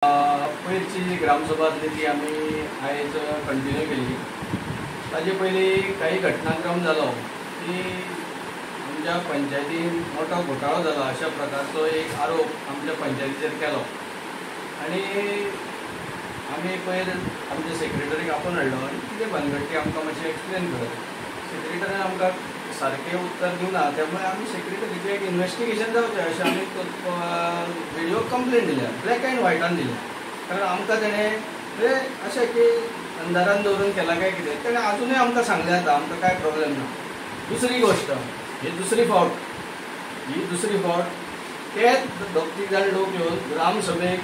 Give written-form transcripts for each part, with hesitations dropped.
पयरची जी ग्रामसभा आसली ती आमी आयज कंटिन्यू केली. ताजे पयलीं काही घटनाक्रम जालो की आमच्या पंचायतीन मोठो घोटाळो जाला अशा प्रकारचो एक आरोप आमच्या पंचायतीचेर केलो आनी आमी पयर आमच्या सेक्रेटरीक आपोवन हाडलो आनी कितें भानगड ती आमकां मातशें एक्सप्लेन करत. सेक्रेटरीन आमकां सारकें उत्तर दिवना, त्यामुळे आमी सेक्रेटरीचें एक इन्वेस्टिगेशन जावचें अशें आमी व्हिडिओ कंप्लेन दिल्या, ब्लॅक अँड व्हायटान दिल्या. कारण आमकां तेणें म्हणजे अशें की अंधारान दवरून केलां काय कितें तेणें आजुनूय आमकां सांगलें आतां आमकां कांय प्रॉब्लेम ना. दुसरी गोश्ट, ही दुसरी फावट ते दोग तीग जाण लोक येवन ग्रामसभेक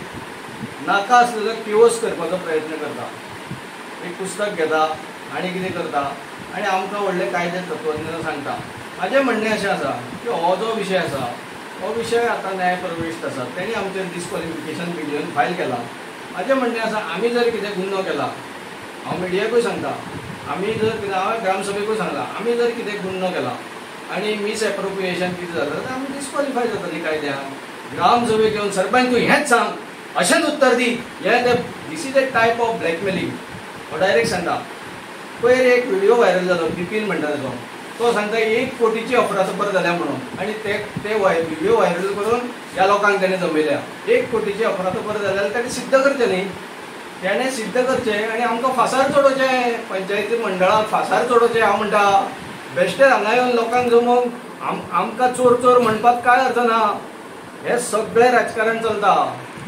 नाका आसलेलो केवस करपाचो प्रयत्न करता. एक पुस्तक घेता आनी कितें करता आनी आमकां व्हडले कायदे तत्वज्ञान सांगता. म्हाजें म्हणणें अशें आसा की हो जो विशय आसा हो विशय आतां न्यायप्रविश्ट आसा, तेणी आमचेर डिस्क्वॉलिफिकेशन पिटिशन फायल केलां. म्हाजें म्हणणें आसा आमी जर कितें गुन्नो केला, हांव मिडियाकूय सांगता, आमी जर कितें, हांवें ग्रामसभेकूय सांगलां, आमी जर कितें गुन्नो केला आनी मिसएप्रोप्रिएशन कितें जालें जाल्यार आमी डिस्क्वॉलिफाय जातलीं कायद्यान. ग्रामसभेक येवन सरपंच तूं हेंच सांग, अशेंच उत्तर दी, हें तें this is a type of blackmailing. हांव डायरेक्ट सांगता. पयर एक व्हिडिओ व्हायरल जालो, बिपीन म्हणटा ताचो, तो सांगता 1 कोटीची अफरातफर जाल्या म्हणून आनी ते व्हिडिओ व्हायरल करून ह्या लोकांक तेणें जमयल्या. 1 कोटीची अफरातफर जाल्या जाल्यार तेणें सिद्ध करचें न्ही, तेणें सिद्ध करचें आनी आमकां फांसार चडोवचें, पंचायती मंडळाक फांसार चडोवचें. हांव म्हणटा बेश्टें हांगा येवन लोकांक जमोवन आमकां चोर चोर म्हणपाक कांय अर्थ ना. हें सगळें राजकारण चलता,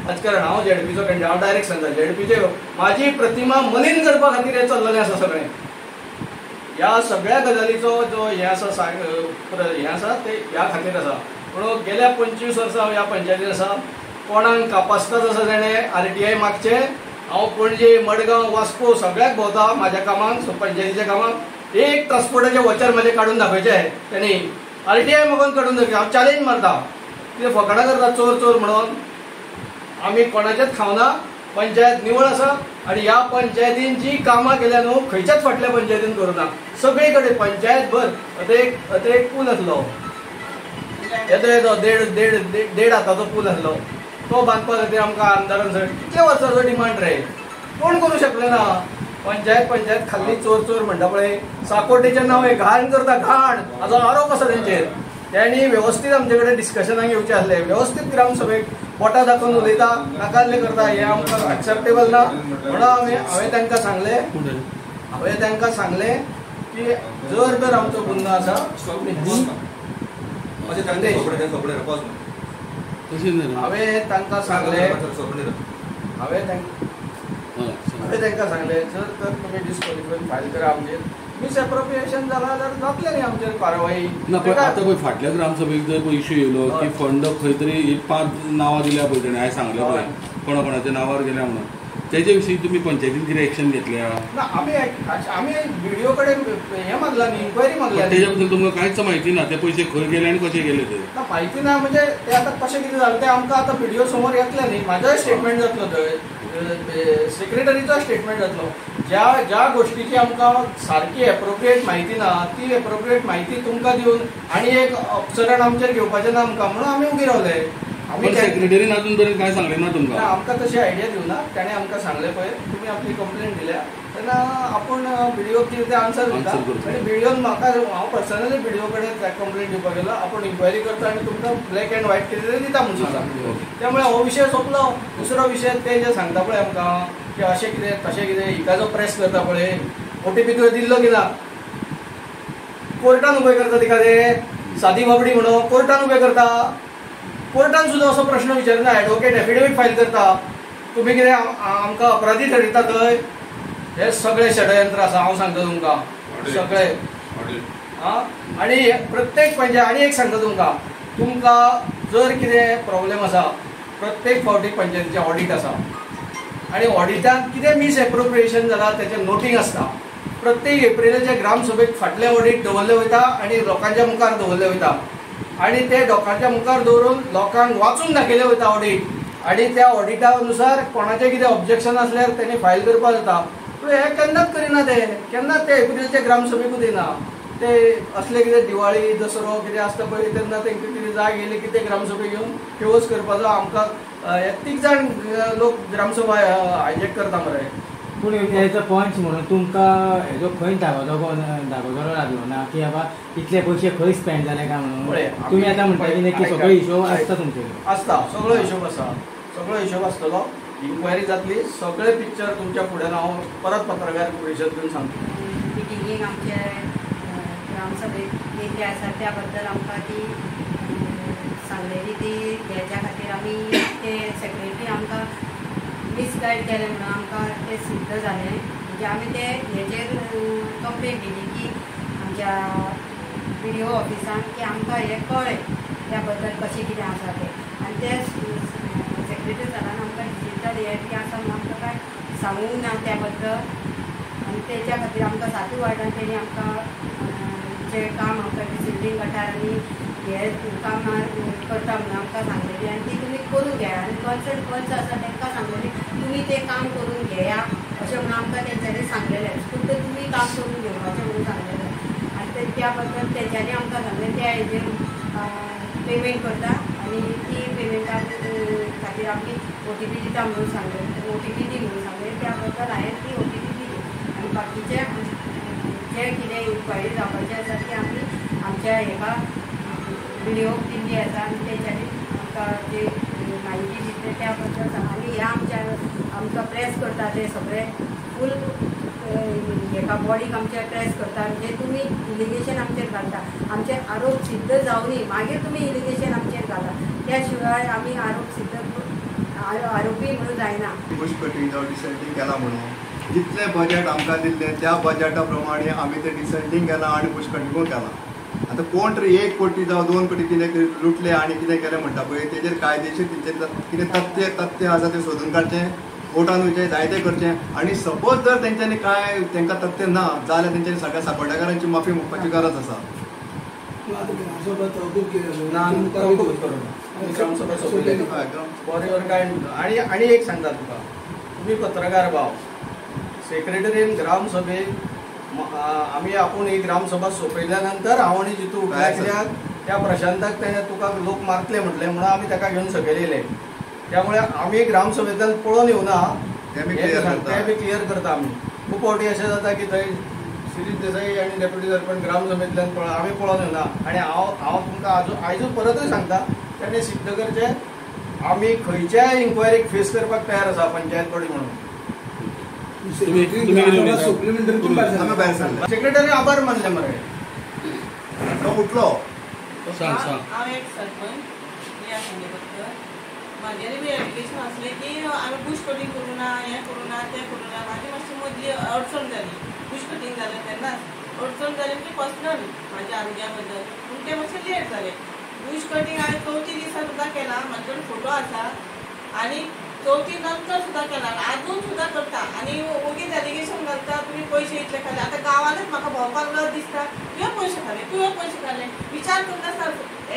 राजकारण. हांव झेडपीचो कॅन्डिडेट, हांव डायरेक्ट सांगता, झेडपीचे म्हाजी प्रतिमा मलीन करपा खातीर हें चल्लेलें आसा सगळें. ह्या सगळ्या गजालीचो जो हें आसा हें आसा ते ह्या खातीर आसा. म्हणून गेल्या 25 वर्सां हांव ह्या पंचायतीन आसा. कोणाक कापास्ताच आसा तेणें RTI मागचें. हांव पणजे, मडगांव, वास्को सगळ्याक भोंवता म्हाज्या कामाक, पंचायतीच्या कामाक. एक ट्रान्सपोर्टाचें वचर म्हाजें काडून दाखयचें तेणी, RTI मागून काडून दाखयचें. हांव चॅलेंज मारता, कितें फकाणां करता चोर चोर म्हणून. आमी कोणाचेंच खावना, पंचायत निवळ आसा आनी ह्या पंचायतीन जी कामां केल्या न्हू खंयच्याच फाटल्या पंचायतीन करूं ना. सगळे कडेन पंचायत भर आतां एक पूल आसलो, येदो येदो देड देड देड हाताचो पूल आसलो, तो बांदपा खातीर आमकां आमदारान सगळें कितले वर्सांचो डिमांड रे, कोण करूं शकले ना. पंचायत पंचायत खाल्ली चोर चोर म्हणटा पळय, साकोटेचें नांव हें घाण करता, घाण. हाजो आरोप आसा तेंचेर. तेणी वेवस्थीत आमचे कडेन डिस्कशनाक येवचें आसलें, वेवस्थीत ग्रामसभेक बोटां दाखोवन उलयता, नाकाल्लें करता, हें आमकां एक्सेप्टेबल ना. म्हणून हांवें तांकां सांगलें, की जर तर आमचो गुन्नो आसा, हांवें तांकां सांगलें, जर तर तुमी डिस्क्वॉलिफाय फायल करा आमचेर, मिसएप्रोप्रिएशन जाला जाल्यार जातलें न्ही आमचेर कारवाई. ना पण आतां पळय फाटल्या ग्रामसभेक जर पळय इश्यू येयलो की फंड खंय तरी 5 नांवां दिल्या पळय तेणें, हांवें सांगलें पळय कोणा कोणाच्या नांवार गेल्या म्हणून, तेजे विशीं तुमी पंचायतीन कितें एक्शन घेतल्या? ना, आमी व्हिडिओ कडेन हें मागला न्ही, इन्क्वायरी मागल्या. तेज्या बद्दल तुमकां कांयच म्हायती ना, ते पयशे खंय गेले आनी कशे गेले ते? ना म्हायती ना, म्हणजे ते आतां कशें कितें जालें तें आमकां आतां व्हिडिओ समोर येतलें न्ही. म्हाजोय स्टेटमेंट जातलो थंय, सेक्रेटरीचो स्टेटमेंट जातलो. ज्या ज्या गोष्टीची आमकां सारकी एप्रोप्रिएट म्हायती ना ती एप्रोप्रिएट म्हायती तुमकां दिवन आनी एक अपसरण आमचेर घेवपाचें ना आमकां, म्हणून आमी उबी रावले. आमी सेक्रेटरीन अजून पर्यंत कांय सांगलें ना तुमकां? आमकां तशी आयडिया दिवना. ताणें आमकां सांगलें पळय तुमी आपली कंप्लेन दिल्या तेन्ना आपूण बीडीओ कितें ते आन्सर दिता आनी बीडीओन म्हाका, हांव पर्सनली बीडीओ कडेन कंप्लेन दिवपाक गेलो, आपूण इन्क्वायरी करता आनी तुमकां ब्लॅक अँड व्हायट कितें तरी दिता म्हणून सांगता. त्यामुळे हो विशय सोंपलो. दुसरो विशय ते जे सांगता पळय आमकां की अशें कितें तशें कितें, हिका जो प्रेस करता पळय, OTP तुवें दिल्लो की ना, कोर्टान उबें करता तिका, ते सादी बाबडी म्हणून कोर्टान उबें करता. कोर्टान सुद्दां असो प्रश्न विचारना, एडवोकेट एफिडेवीट फायल करता, तुमी कितें आमकां अपराधी ठरयता थंय. हे सगळें षडयंत्र आसा, हांव सांगता तुमकां सगळें. आनी प्रत्येक पंचायत, आनी एक सांगता तुमकां, तुमकां जर कितें प्रॉब्लेम आसा प्रत्येक फावटी पंचायतीचें ऑडीट आसा आनी ऑडिटान कितें मिसएप्रोप्रिएशन जाला तेचें नोटींग आसता. प्रत्येक एप्रिलाच्या ग्रामसभेक फाटलें ऑडीट दवरलें वयता आनी लोकांच्या मुखार दवरलें वयता आनी ते लोकांच्या मुखार दवरून लोकांक वाचून दाखयलें वयता ऑडीट, आनी त्या ऑडिटा अनुसार कोणाचें कितें ऑब्जेक्शन आसल्यार तेणी फायल करपाक जाता. पूण हें केन्नाच करिना ते, केन्नाच ते एप्रिलच्या ग्रामसभेकूच येना. ते असले कितें दिवाळी दसरो कितें आसता पळय तेन्ना तेंकां कितें जाग येयली की ते ग्रामसभेक येवन केवस करपाचो आमकां हे तीग जाण लोक ग्रामसभा हायजॅक करता मरे. पूण एज अ पॉयंट्स म्हणून तुमकां हेजो खंय दाखोवचो लागलो ना की बाबा इतले पयशे खंय स्पेंड जाले काय म्हणून? तुमी आतां म्हणटा की नक्की सगळो हिशोब आसता तुमचे कडेन? आसता, सगळो हिशोब आसा, सगळो हिशोब आसतलो, इन्क्वायरी जातली, सगळे पिक्चर तुमच्या फुड्यान हांव परत पत्रकार परिशद घेवन सांगता. मिटिंगेक आमचे ग्रामसभेक नेते आसा त्या बद्दल आमकां ती सांगलेली ती हेच्या खातीर आमी ते सेक्रेटरी आमकां मिसगायड केलें म्हणून आमकां तें सिद्ध जालें. म्हणजे आमी ते हेचेर कंप्लेन दिली की आमच्या बी डी ओ ऑफिसान की आमकां हें कळ्ळें त्या बद्दल कशें कितें आसा तें. आनी ते सेक्रेटरी सरान आमकां डिजिटल हें बी आसा म्हणून आमकां कांय सांगूंक ना त्या बद्दल. आनी तेच्या खातीर आमकां सातूय वार्डान तेणी आमकां जें काम आमकां डिसिप्लीन गटार आनी हे काम करता म्हणून आमकां सांगलेली आनी ती तुमी करून घेया आनी कन्सर्न पंच आसा तांकां सांगलेली तुमी तें काम करून घेया अशें म्हणून आमकां तेंच्यांनी सांगलेलें. फक्त तुमी काम करून घेवपाचें म्हणून सांगलेलें. आनी त्या बद्दल तेंच्यांनी आमकां सांगलें त्या हेजेर पेमेंट करता आनी ती पेमेंटा खातीर आमी OTP दिता म्हणून सांगलें, OTP दी म्हणून सांगलें. त्या बद्दल हांवें ती OTP दिली आनी बाकीचे जे कितें इन्क्वायरी जावपाची आसा ती आमी आमच्या हेका बी डी ओक दिल्ली आसा आनी तेंच्यांनी आमकां जी म्हायती दितले त्या बद्दल. आनी ह्या आमच्या आमकां प्रेस करता ते सगळे फूल हेका बॉडीक आमच्या प्रेस करता म्हणजे तुमी इलिगेशन आमचेर घालता, आमचे आरोप सिद्ध जावनी मागीर तुमी इलिगेशन आमचेर घाला, त्या शिवाय आमी आरोप सिद्ध आरोपी म्हणून जायना. बुश कटिंग जावं डिसेंटींग केला म्हणून जितलें बजेट आमकां दिल्लें त्या बजेटा प्रमाणे आमी तें डिसेंटींग केलां आनी बुश कटिंगूय केलां. आतां कोण तरी 1 कोटी जावं 2 कोटी कितें लुटले आनी कितें केलें म्हणटा पळय तेजेर कायदेशीर तेंचेर कितें तथ्य आसा तें सोदून काडचें, कोर्टान वयचें, जायतें करचें. आनी सपोज जर तेंच्यांनी कांय तेंकां तथ्य ना जाल्यार तेंच्यांनी सगळ्या साकोड्याकारांची माफी मागपाची गरज आसा. बरें. आनी एक सांगता तुका, तुमी पत्रकार भाव, सेक्रेटरीन ग्रामसभेक आमी आपूण ही ग्रामसभा सोंपयल्या नंतर हांव आनी जितू उठल्या कित्याक त्या प्रशांताक तेणें तुका लोक मारतले म्हटलें म्हणून आमी ताका घेवन सकयल येयले. त्यामुळे आमी ग्रामसभेंतल्यान पळोवन येवना, तें बी क्लियर करता आमी. खूब फावटी अशें जाता की थंय शिरीष देसाई आनी डेप्युटी सरपंच ग्रामसभेंतल्यान आमी पळोवन येवना. आनी हांव तुमकां आयजूच परतूय सांगता, तेणें सिद्ध करचें आमी खंयच्याय इन्क्वायरीक फेस करपाक तयार आसा पंचायत बॉडी म्हणून. सेक्रेटरी आभार मानले मरे तो उठलो. हांव एक सरपंच म्हागेलें बी एप्लिकेशन आसलें की हांवें बुश कटींग करूं ना, हें करूं ना, तें करूं ना. म्हाजी मातशी मदली अडचण जाली, बुश कटींग जालें तेन्नाच अडचण जाली म्हणजे पर्सनल म्हाज्या आरोग्या बद्दल, पूण तें मातशें लेट जालें. बुश कटींग हांवें चवथी दिसा सुद्दां केलां, म्हाजे कडेन फोटो आसा आनी चवथी नंतर सुद्दां केला, आजून सुद्दां करता. आनी ओगीच एलिगेशन घालता तुमी पयशे इतले खाले. आतां गांवानच म्हाका भोंवपाक लज दिसता, तुवें पयशे खाले, तुवें पयशे खाले. विचार करनासतना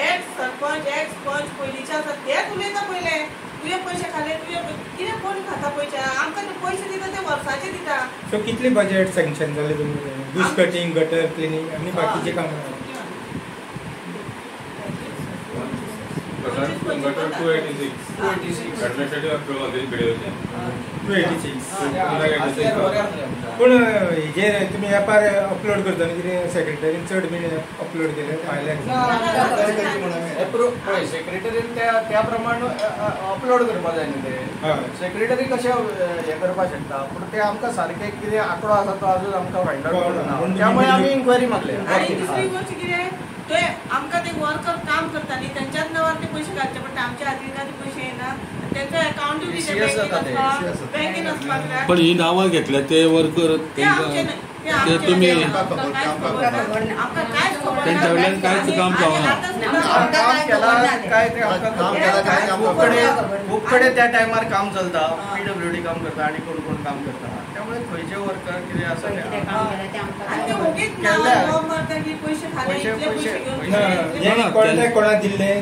एक्स सरपंच एक्स पंच पयलींचे आसा तेच उलयता पयले, तुवें पयशे खाले, तुवें कितें कोण खाता पयशे, आमकां ते पयशे दिता ते वर्साचे दिता. सो कितले बजेट सँक्शन जालें तुमकां बुश कटींग, गटर क्लिनींग आनी बाकीचे कामां? Gutter 286 administrative approval 286. पूण हेजेर तुमी एपार अपलोड करता न्ही कितें सेक्रेटरीन चड बीन अपलोड केलें फायल्यान? पळय सेक्रेटरीन त्या प्रमाण अपलोड करपा जाय न्ही ते. सेक्रेटरी कशें हें करपाक शकता, पूण ते आमकां सारकें कितें आंकडो आसा तो आजून आमकां फायंड आवट करूंक ना, त्यामुळे आमी इन्क्वायरी मागल्या. आनी दुसरी गोश्ट कितें, ते आमकां ते वर्कर काम करता न्ही तेंच्याच नांवार ते पयशे घालचे पडटा, आमच्या हातीन ते पयशे येना, तेंचो एकावंटूय बी बँकेन वचपाक जाय. पण ही नांवां घेतल्या ते वर्कर तुमी तेंच्या वयल्यान कांयच काम जावना. काम केलां काय ते आमकां खूब कडेन त्या टायमार काम चलता, PWD काम करता आनी कोण कोण काम करता, त्यामुळे खंयचे वर्कर कितें आसा कोणाक दिल्लें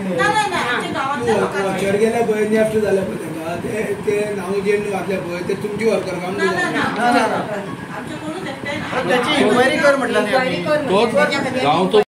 वॉचर गेल्या पळय नेफ्ट जाल्या पळय तांकां ते नांव जे घातले पळय ते तुमचे वर्कर काम त्याची इन्क्वायरी कर म्हटलं. गांवचो